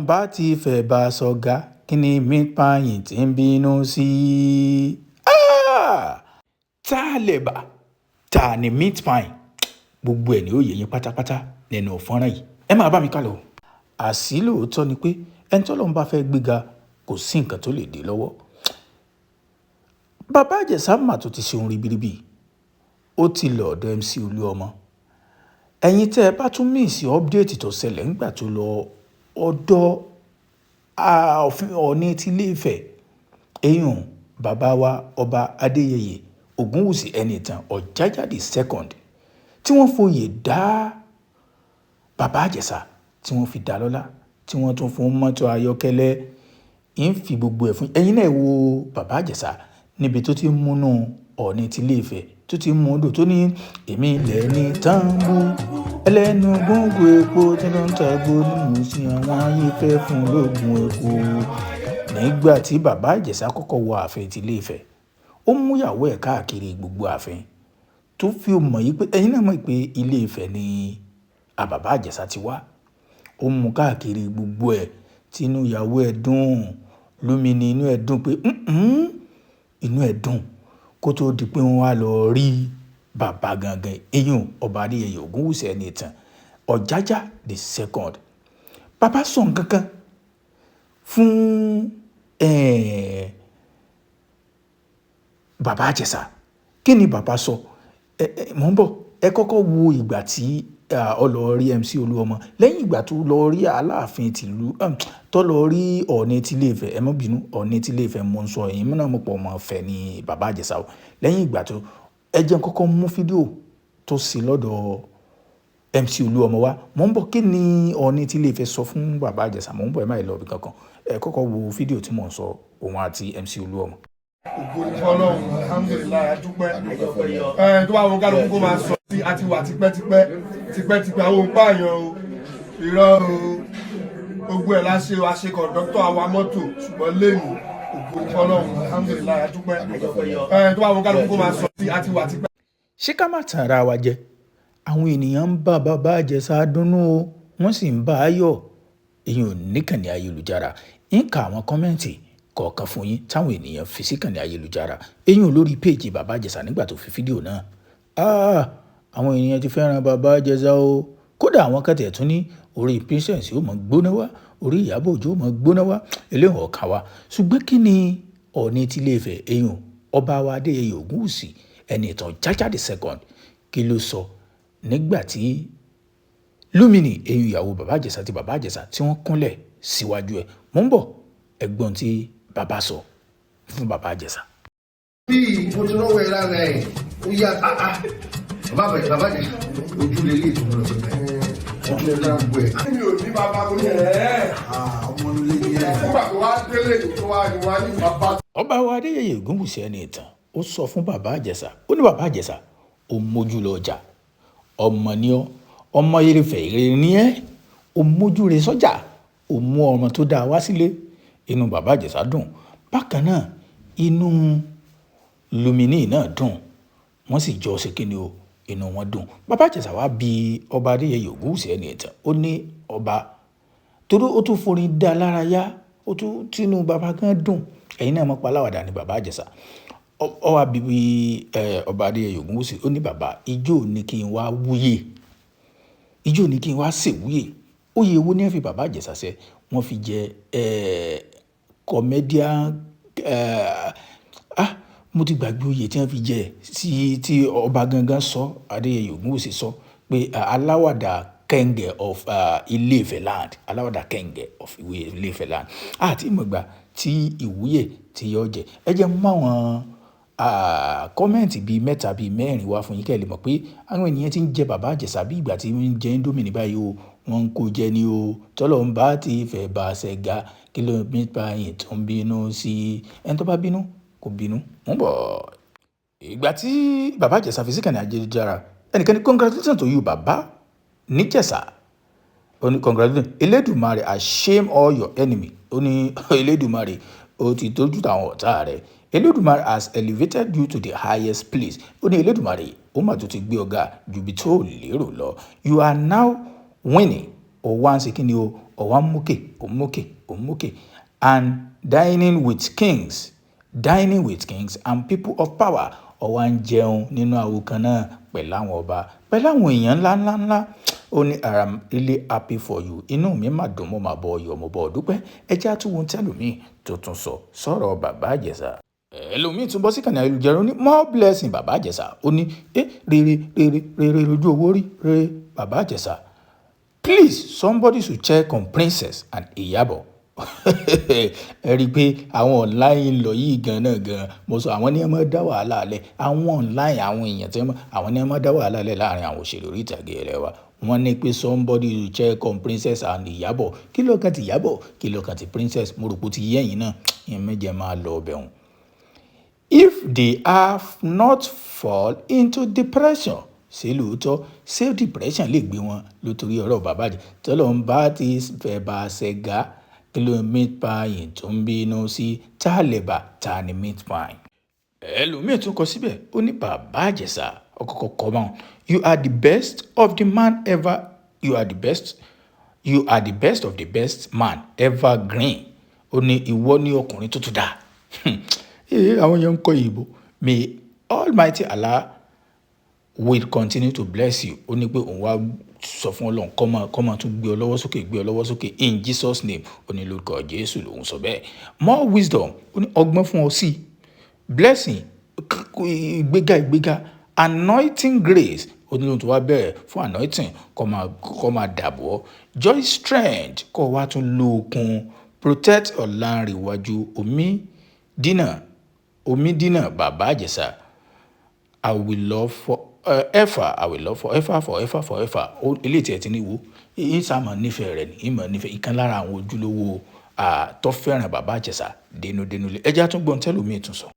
Tọ́lọ́run bá ti fẹ́ bá a sọ̀gá, kí ni meat pie tí ń bínú sí? Tá a lẹ̀bà, tá a ní meat pie? Gbogbo ẹ̀ ní ó yé yín pátápátá nínú fọ́nrán yìí. Ẹ máa bá mi kálọ. Àṣì lóòótọ́ ni pé ẹni tọ́lọ́run bá fẹ́ gbéga, kò sí nǹkan tó lè dé lọ́wọ́. Bàbá Ìjẹ̀ṣà mà tó ti ṣe ohun ribiribi. Ó ti lọ ọ̀dọ̀ MC Olúọmọ. Ẹ̀yin tẹ́ ẹ bá tún miss update tó ṣẹlẹ̀ ńgbà tó lọ ọ̀dọ̀ Ọọ̀ni tí Ilé Ifẹ̀, eyín bàbá wa, Ọba Adéyẹyè Ògúnwùsì Ẹnìtàn Ọ̀jájá the Second, tí wọ́n foyè dá Bàbá Ìjẹ̀ṣà, tí wọ́n fi dá lọ́lá, tí wọ́n tún fún mọ́tò ayọ́kẹ́lẹ́, ń fi gbogbo ẹ̀ fún ẹ̀yin náà. Wo Bàbá Ìjẹ̀ṣà níbi tó ti ń múnú Ọọ̀ni tí Ilé Ifẹ̀, tó ti ń mú dùn, tó ní èmi lẹ́ni tán bú ẹlẹ́nu gúngún epo tí ló ń tagbó nínú sí àwọn ayé fẹ́ fún lóògùn epo. Nígbà tí Bàbá Ìjẹ̀ṣà kọ́kọ́ wọ ààfin tí Ilé Ifẹ̀, ó mú ìyàwó ẹ̀ káàkiri gbogbo ààfin, tó fi mọ̀ yí pé ẹ̀yin náà mọ̀ pé Ilé Ifẹ̀ ni Bàbá Ìjẹ̀ṣà ti wá. Ó mú káàkiri gbogbo ẹ̀, tí inú ìyàwó ẹ̀ dùn lómi ni, inú ẹ̀ dùn pé inú ẹ̀ dùn, kó tó di pé wọ́n wá lọ rí bàbá gangan, eyín Ọba Adéyẹyè Ògúnwùsì Ẹnìtàn Ọ̀jájá the Second. Bàbá sọ nǹkan kan fún Bàbá Ìjẹ̀ṣà. Kí ni bàbá sọ? Ẹ ẹ mò ń bọ̀. Ẹ kọ́kọ́ wo ìgbà tí ó lọ rí MC Olúọmọ, lẹ́yìn ìgbà tó lọ rí Aláàfin tìlú, tó lọ rí Ọọ̀ni tí Ilé Ifẹ̀. Ẹ má bínú, Ọọ̀ni tí Ilé Ifẹ̀ mo ń sọ, èyí náà mo pọ̀ mọ́ Ifẹ̀ ní Bàbá Ìjẹ̀ṣà o. Lẹ́yìn ìgbà tó, ẹ jẹ́ n kọ́kọ́ mú fídíò tó ṣe lọ́dọ̀ MC Olúọmọ wá. Mò ń bọ̀. Kí ni Ọọ̀ni tí Ilé Ifẹ̀ sọ fún Bàbá Ìjẹ̀ṣà? Mò ń bọ̀, ẹ má lọ ibi kankan. Ẹ kọ́kọ́ wo fídíò tí mò ń sọ, òun àti MC Olúọmọ. Ògo ní fọ́lọ́run, alhamdulillahi, adúpẹ́. Ẹ tó bá wọn kálukú kó máa sọ sí àti wà tipẹ́tipẹ́ tipẹ́tipẹ́. Àwọn òun pààyàn o, irọ́ o, gbogbo ẹ̀ láṣẹ o, àṣe kọ̀ǹdọ́tọ̀, àwa mọ́tò, ṣùgbọ́n lẹ́nu, ògo ní fọ́lọ́run, alhamdulillahi, adúpẹ́. Ẹ tó bá wọn kálukú kó máa sọ sí àti wà tipẹ́. Ṣé ká má tan ara wa jẹ, àwọn ènìyàn ń bá Bàbá Ìjẹ̀ṣà dunnú o, wọ́n sì ń bá a yọ̀. Èyí ò níkànnì ayélujára, ń ka àwọn comment kọ̀ọ̀kan fún yín táwọn ènìyàn fi síkànnì ayélujára, eyín lórí péèjì Bàbá Ìjẹ̀ṣà nígbà tó fi fídíò náà. Àwọn ènìyàn ti fẹ́ràn Bàbá Ìjẹ̀ṣà o. Kódà àwọn kan tẹ̀ tún ní orí Princess ó mọ̀ gbóná wá, orí Ìyábọ̀ Òjó ó mọ̀ gbóná wá, eléyìí ọ̀ka wa. Ṣùgbọ́n kí ni Ọọ̀ni tí Ilé Ifẹ̀, eyín ọba wa Adéyẹyè Ògúnwùsì Ẹnìtàn Ọ̀jájá the Second, kí ló sọ nígbà tí Lumini, eyín ìyàwó Bàbá Ìjẹ̀ṣà, ti Bàbá Ìjẹ̀ṣà, tí wọ́n kúnlẹ̀ síwájú ẹ̀? Mò ń bọ̀, ẹ̀gbọ́n tí bàbá sọ fún Bàbá Ìjẹ̀ṣà. Bí mo ti rọ́wọ́ ẹ lára ẹ̀, ó yá àá, bàbá bàbá Ìjẹ̀ṣà, ojú lè lè tó lọ sí ẹ̀, wọ́n tún lè dá gbogbo ẹ̀. Mi ò ní bàbá, mo ní ẹ̀ ọmọ nílé ní ẹ̀. Nígbà tó wá délé tó wá ní wá ní bàbá. Ọba wa Adéyẹyè Ògúnwùsì Ẹnìtàn, ó sọ fún Bàbá Ìjẹ̀ṣà, ó ní, "Bàbá Ìjẹ̀ṣà, ó mójú lọ ọjà, ọmọ ní ọ, ọmọ Irefẹ̀ ire ní ẹ, ó mójú rẹ sọ́jà, ó mú ọmọ tó dáa wá sílé." Inú Bàbá Ìjẹ̀ṣà dùn. Bákan náà, inú Lumini náà dùn, wọ́n sì jọ ṣe kíni o, inú wọn dùn. Bàbá Ìjẹ̀ṣà wá bi Ọba Adéyẹyè Ògúnwùsì Ẹnìtàn, ó ní ọba torí ó tún forin dá lára yá, ó tún tínú bàbá gan dùn. Ẹ̀yin náà mọ̀ pa aláwàdà ni Bàbá Ìjẹ̀ṣà. Ó wá bi Ọba Adéyẹyè Ògúnwùsì, ó ní, "Bàbá, ijó ní kí n wá wúyè, ijó ní kí n wá ṣèwúyè." Oyè wo ní ẹ fi Bàbá Ìjẹ̀ṣà ṣe? Wọ́n fi jẹ comedian. Ah, mo ti gbàgbé oyè tí wọ́n fi jẹ sí, tí ọba gangan sọ, Adéyẹyè Ògúnwùsì sọ pé aláwàdà kẹ̀ǹgẹ̀ of Ilé-Ifẹ̀ land, aláwàdà kẹ̀ǹgẹ̀ of Ilé-Ifẹ̀ land. Àti ìmọ̀gbà tí ìwúyè tí yọ jẹ. Ẹ jẹ́ mú àwọn comment bíi mẹ́ta, bíi mẹ́rin wá fún yín, kẹ́ ẹ lè mọ̀ pé àwọn ènìyàn tí ń jẹ Bàbá Ìjẹ̀ṣà bí ìgbà tí ń jẹ Indomie ní báyìí o. Wọ́n ń kó jẹ ní o. Tọ́lọ́ ń bá ti fẹ́ bá ṣẹ̀gá, kí ló ń bá yín tó ń bínú sí? Ẹni tó bá bínú kò bínú. Ń bọ̀. Ìgbà tí Bàbá Ìjẹ̀ṣà fi síkànnì ayélujára, ẹnìkan ní, "Congratulations to you, Bàbá Níjẹ̀ṣà." Ó ní, "Congratulations, Elédùmarè has shame all your enemy." Ó ní Elédùmarè ó ti tójú táwọn ọ̀tá rẹ̀. "Elédùmarè has elevated you to the highest place." Ó ní Elédùmarè ó mà tó ti gbé ọ̀gá ju ibi tó lérò lọ. "You are now winning." Ó wá ń ṣe kí ni o, Ọ̀wá ń mókè, ò ń mókè, ò ń mókè. And dining with kings, dining with kings and people of power. Ó wá ń jẹun nínú àwo kan náà pẹ̀lú àwọn ọba, pẹ̀lú àwọn èèyàn ńlá ńlá ńlá. Ó ní, "I am really happy for you." Inú mi mà dùn, mo máa bọ ọyọ̀, mo bọ̀ dúpẹ́. Ẹ jẹ́ àtúwò tẹ́lòmíì tó tún sọ sọ̀rọ̀ Bàbá Ìjẹ̀ṣà. Ẹlòmíì tún bọ́ sí kànáà ayélujára, ó ní, "More blessing, Bàbá Ìjẹ̀ṣà." Ó ní, "Ẹ rere, rere, rere lójú owó rí rere, Bàbá Ìjẹ̀ṣà. Please, somebody should check on Princess and Iyabo." Ẹ rí i pé àwọn online lọ yìí gan náà gan, mo sọ, àwọn ní ẹ máa dá wàhálà lẹ̀. Àwọn online, àwọn èèyàn tí wọ́n, àwọn ní ẹ máa dá wàhálà lẹ̀ láàrin àwọn òṣèré orí ìtàgé ilẹ̀ wa. Wọ́n ní pé somebody should check on Princess and Iyabo. Kí ló kan ti Iyabo? Kí ló kan ti Princess? Mo rò pé ó ti yé ẹ̀yin náà. Ìyẹn méje máa lọ ọbẹ̀ wọn. If they have not fall into depression, ṣé lóòótọ́? Ṣé depression lè gbé wọn lótorí ọ̀rọ̀ Bàbá Ìjẹ̀ṣà? Tọ́lọ́ ń bá ti fẹ́ bá ṣẹ̀gá, kí ló meat pie tó ń bínú sí? Tá lẹ̀bà, ta ni meat pie? Ẹlòmíì tún kọ síbẹ̀, ó ní Bàbá Ìjẹ̀ṣà ọkọ̀ọ̀kọ̀ kọ́ báwọn. "You are the best of the man ever. You are the best. You are the best of the best man ever green." Ó ní ìwọ ní ọkùnrin tó tún dáa. Ee, àwọn èèyàn ń kọ ìbò. "May Almighty Allah will continue to bless you." Ó ní pé òun wá sọ fún Ọlọ́run kó máa tún gbé ọ lọ́wọ́ sókè, gbé ọ lọ́wọ́ sókè, in Jesus' name. Ó ní lórúkọ Jésù lòun sọ bẹ́ẹ̀. "More wisdom." Ó ní ọgbọ́n fún ọ sí. "Blessing." Ìgbéga, ìgbéga. "Anointing grace." Ó ní lóun tó wá bẹ̀rẹ̀ fún anointing kó máa dàbọ̀ ọ́. "Joy, strength." Kó wá tún lóokun. "Protect Ọ̀lànrewájú Omi Dínà, Omi Dínà, Bàbá Ìjẹ̀ṣà. I will love for ever. I will love forever, forever, forever." Ó eléyìí tí ẹ ti ní wo, ìsàmọ̀ nífẹ̀ẹ́ rẹ̀ ní ìmọ̀ nífẹ̀ẹ́. Ìkan lára àwọn ojúlówó tó fẹ́ràn Bàbá Ìjẹ̀ṣà dénúdénú lé. Ẹ jẹ́ àtúngbọ̀n tẹ́lòmíì tún sọ.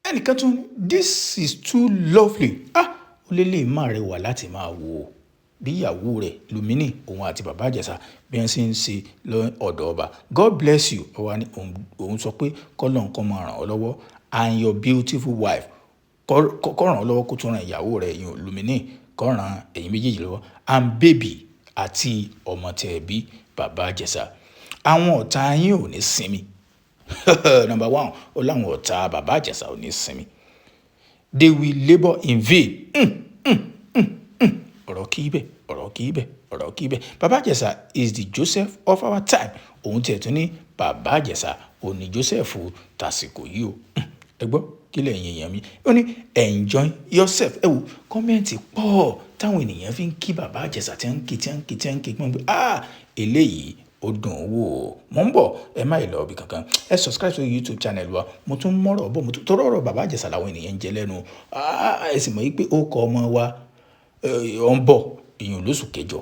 Ẹnìkan tún, "This is too lovely." Ah, ó lé lè má rẹwà láti máa wò ó bí ìyàwó rẹ̀ Lumini, òun àti Bàbá Ìjẹ̀ṣà, bí wọ́n ṣe ń ṣe lọ́dọ̀ ọba. "God bless you." Ó wá ní òun sọ pé kọ́lọ́un kó máa ràn ọ́ lọ́wọ́, "and your beautiful wife." Kó ràn ọ́ lọ́wọ́, kó tún ran ìyàwó rẹ̀ ìyún Lumini, kó ran ẹ̀yin méjèèjì lọ́wọ́, "and baby," àti ọmọ tẹ́ ẹ bí, Bàbá Ìjẹ̀ṣà. Àwọn ọ̀tá yín ò ní sinmi. Number one, ó láwọn ọ̀tá Bàbá Ìjẹ̀ṣà ò ní sinmi. "They will labour in vain." Ọ̀rọ̀ kì í bẹ̀, ọ̀rọ̀ kì í bẹ̀, ọ̀rọ̀ kì í bẹ̀. "Bàbá Ìjẹ̀ṣà is the Joseph of our time." Òun tiẹ̀ tún ní Bàbá Ìjẹ̀ṣà òun ni Joseph tàsìkò yìí o. Ẹ gbọ́, kí lẹ̀yin èèyàn mi? Ó ní, "Enjoy yourself." Ẹ wo, comment pọ̀ táwọn ènìyàn fi ń kí Bàbá Ìjẹ̀ṣà, tí ń kí, tí ń kí, tí ń kí pọ́n pé, ah, eléyìí ó dùn ún wò ó. Mo ń bọ̀, ẹ má ì lọ ibì kankan. Ẹ subscribe sórí YouTube channel wa. Mo tún mọ̀rọ̀ bọ̀, mo tún tọrọ ọ̀rọ̀ Bàbá Ìjẹ̀ṣà làwọn ènìyàn ń jẹ lẹ́nu. Ah, ẹ sì mọ̀ wípé ó kọ ọmọ wa, ó ń bọ̀ ìyún lóṣù kẹjọ.